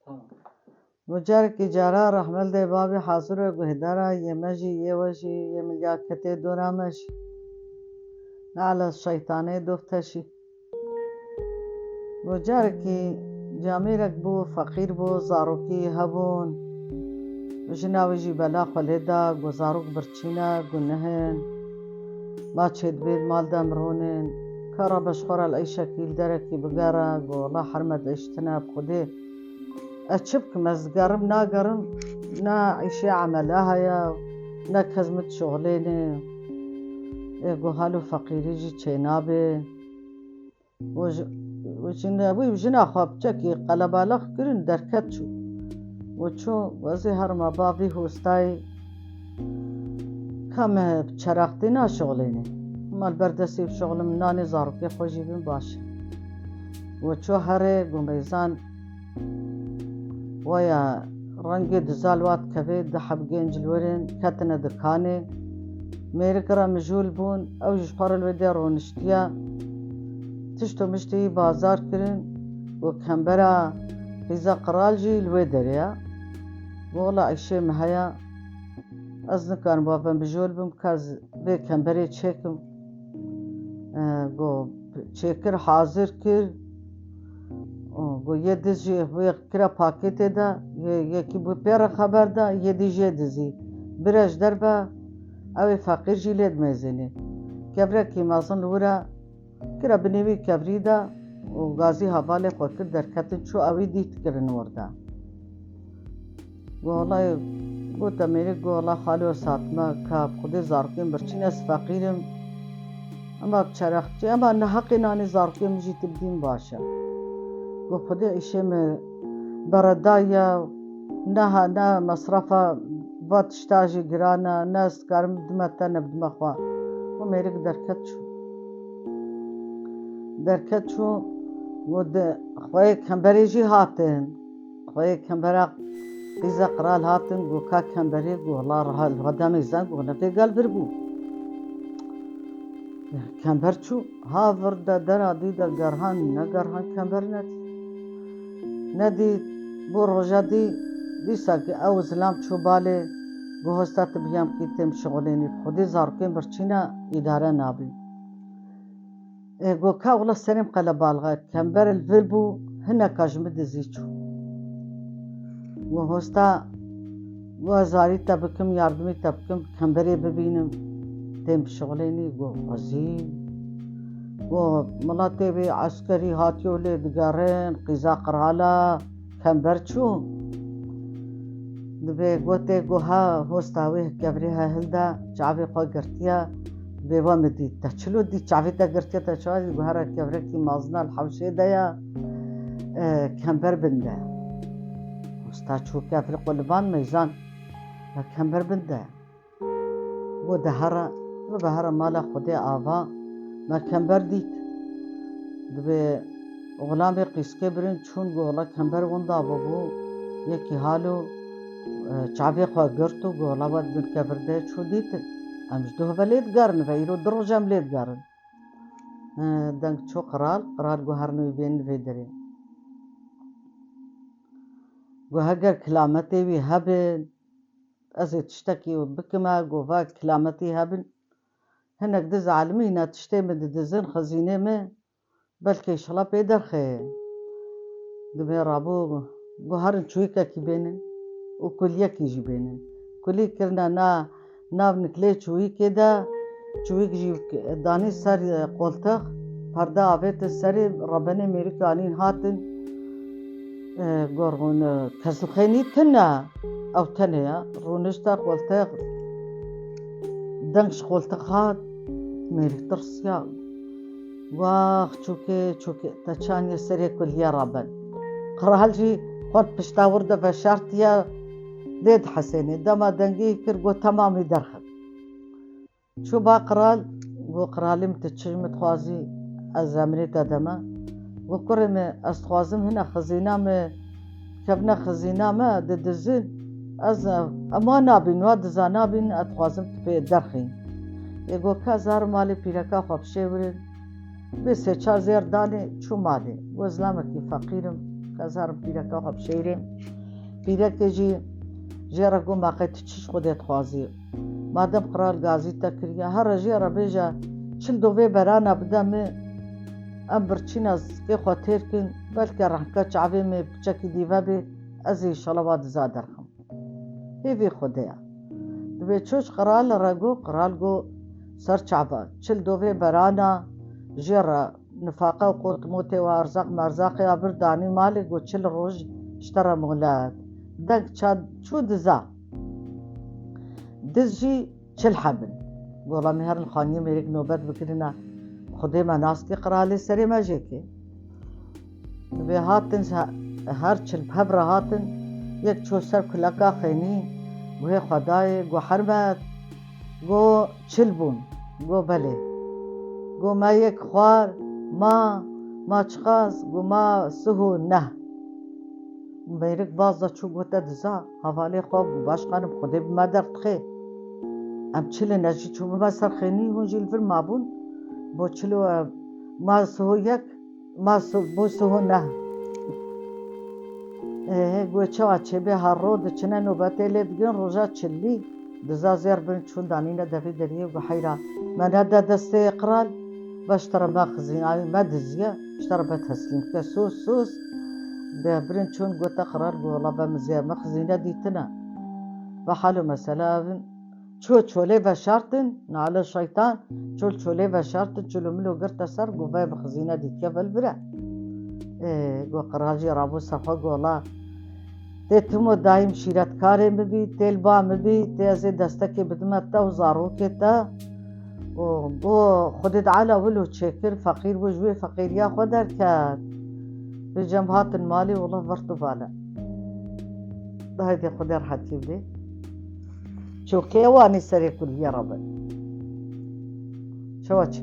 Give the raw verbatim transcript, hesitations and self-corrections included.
Tamam. Û carekî cara rehmel dê babî hazir e guhdara yê me jî, yê we jî, yê milya ketê dora me jî. Ne'le şeytanê dofteşî. Û carekî camêrek bû, feqîr bû, zarokî hebûn. Jina wî jî bela xwe lê da, got zarok birçî ne, got nihin. Ma çêdibê di mal de em rûnin. Kara be ji xwe re li ey şekî li derekî bigere, got wela her me diiştine bi Xwedê. Ez çi bikim, ez digerim, nagerim, ne îşê emele heye, ne kes min dişuxulêne. Ê, got halo feqîrî jî çênabe. Û ji, û jin-, wî jina xwe piçekî qelebalix kirin, derket çû. Û çû, ez ê herima ba vî hostayê, ka me bi çerextê naşuxulêne. Ma li ber destê bişuxulim, nanê zarokê xwe jî bin baş e. Û çû herê, got meyzan, waya rengê dizal wa dikeve, du heb genc li wir in, ketine dikanê. Mêrik re mijûl bûn, ew jî ji xwe re li wê dê rûniştiye. Tişt û miştê wî bazar kirin û kembera qîza qral jî li wê derê ye. Got wela îşê min heye, ez nikarim ba ve mijûl bim, ka ez vê kemberê çêkim. E, got çêkir, hazir kir. Û got yê diz jî wê kire pakêtê de, yê, yekî bû pê re xeber da, yê dî jê dizî. Bire ji derve, ew ê feqîr jî lê dimêzênê. Kevrekî mezin li wir e, kire binê wî kevrî de û gazî hevalê xwe kir derketin, çû ewî dît kirin wir de. Got wela, got Emêrî, got wela xalo, satme ka bi Xwedê zarokên birçî ne, ez feqîr im. Ema bi çerexçî, ema ne heqê nanê zarokê min jî tu bidî min baş e. Got Xwedê îşê min beredaye, ne ha-, ne mesrefa va tişta jî giran e, ne ez dikarim bidime te ne bidime xwe. Û mêrik derket çû. Derket çû, got di xweyê kemberê jî hatin. Xweyê kembera qîza qral hatin, got ka kemberê, got wela reha li xwe demê zeng, got ne vê gel vir bû. Kember çû, ha vir de dera dî de gerhan, ne gerhan kember nedî. Nedî, bo roja dî, dîsa ki ew zilam çû balê, got hosta tu biyam kî têm şixulênî, bi Xwedê zarokên birçî ne îdare nabî. Ê, got ka wela serê min qelebalix e, kember li vir bû, hineka ji min dizî çû. Got hosta, got ez zarî te bikim, yardimî te bikim, kemberê bibînim. Têm bişixulênî, got xwezî. Got miletê wê eskerî hatiyo lê digerin, qîza qirala, kember çû. Dibê gotê, got ha hosta wê kevirê he hilda, çavê xwe girtiye, dibê we min dît. Te çilo dît, çavê te girtiye, te çawa dît? Got here kevirekî mazin e li hewşê de ye, e, kember bin de. Hosta çû kevirê xwe li van meyzan, ya kember bin de. Got de here, got de here mala Xwedê ava, me kember dît. Dibê xulamê qîskê birin çûn, got wela kember winda bûbû, yekî halo, e, çavê xwe girt û got wela we di bin kevir de çû dîtin. Em ji duh ve lê digerin ve, îro du roj em lê digerin. E, deng çû qral, qral got herin wî bên li vê derê. Got heger kilametê wî hebin, ez ê tiştekî bikime, got va kilametî hebin. Hinek diz alimî ne tiştê min didizin, xizînê min, belkî inşallah pê derxê. Dibê rabû, got herin çûyîkekî bênin û kuliyekî jî bênin. Kulî kirine na, nav niklê çûyîkê de, çûyîk jî danî ser, e, qoltix, perde avêtin serê, rebenê mêrik anîn hatin. E, got rûn, e, keslixênî tune, ew tenê ye. Rûnişte qoltix, deng ji qoltix hat, mêrik tirsiya. Wax çûkê, çûkê, te çaniye serê kuliye raben. Qral jî xwe pişta wir de veşartiye, lê dihesênê. Dema dengê kir, got temamî derxin. Çû ba qral, got qralê min, tu çi ji min dixwazî, ez emrê te deme. Got kurê min, ez dixwazim hine xizîna min, kevne xizîna me, didizin. Ez, em wan nabîn, wa diza nabîn, ez dixwazim tu pê derxîn. Ê got ka zar malê pîreka xwe bişêwirin. Bê sê çar zêr danê, çû malê. Got zilamekî feqîr im. Ez herim pîreka xwe bişêrêm. Pîrekê jî jê re got, "Ma qey tu çi ji Xwedê dixwazî? Madem qral gazî te kiriye, here jê re bêje, çil dovê berana bide min, em birçîna zikê xwe têr kin, belke rehmka çavê min piçekî dî vebê, ez ê înşallah wa diza derxim." Hêvî Xwedê ye. Dibê çû ji qral re got, qral got, "Ser çava, çil dovê berana jê re." Nifaqa û qot motê û erzaq merzaqê ya bir danî malê, got, "Çil roj ji te re molet." Deng ça çû diza. Diz jî çil hebin. Got, "Wela me herin xaniyê mêrik nobet bikirina. Xwedê me nas kê qralê serê me jê kê." Vê hatin he-, her çil bi hev re hatin, yek çû ser kuleka xênî, got, "Hê Xwedayê," got, "Hermet." Got, "Çil bûn?" Got, "Belê." Got, "Me yek xwar, ma, ma çiqas?" Got, "Ma sih û neh." Mêrik baz da çû gote, "Diza, hevalê xwe bû, başqanim Xwedê bi me derdixê. Em çil in, ez jî çûbime ser xênî, hûn jî li vir mabûn. Bo çil û, ma sih û yek, ma sih, bo sih û neh." Ê, got, "Çawa çêbê her ro diçine nobetê lê digin roja çilî." Diza zêr birin çûn danîne devê deriyê, got, "Heyra, me nede destê qral, be ji te re me xizînayî me diziye, ji te re be teslîm bike, sus, sus." Be birin çûn gote qral, got, "Wela be min zê me xizîne dîtine." Ve hal û mesele ev in. Çû çolê veşartin, nale şeytan, çû çolê veşartin, çilo milo girte ser, got, "Ve bi xizîne dîtike ve li vir e." Ê, got, qral jî rabû ser xwe, got, "Wela tê tim û dayîm şîretkarê min bî, tê li ba min bî, tê ez ê destekê bidime te û zarokê te." Û got, "Xwedê Teala wilo çêkir, feqîr bû, ji wê feqîriya xwe derket." Bi cem hatin malê, wela virt û vale. Haydê Xwedê rehetî bidê. Çokê wanî serê kuliyê re be. Çawa çi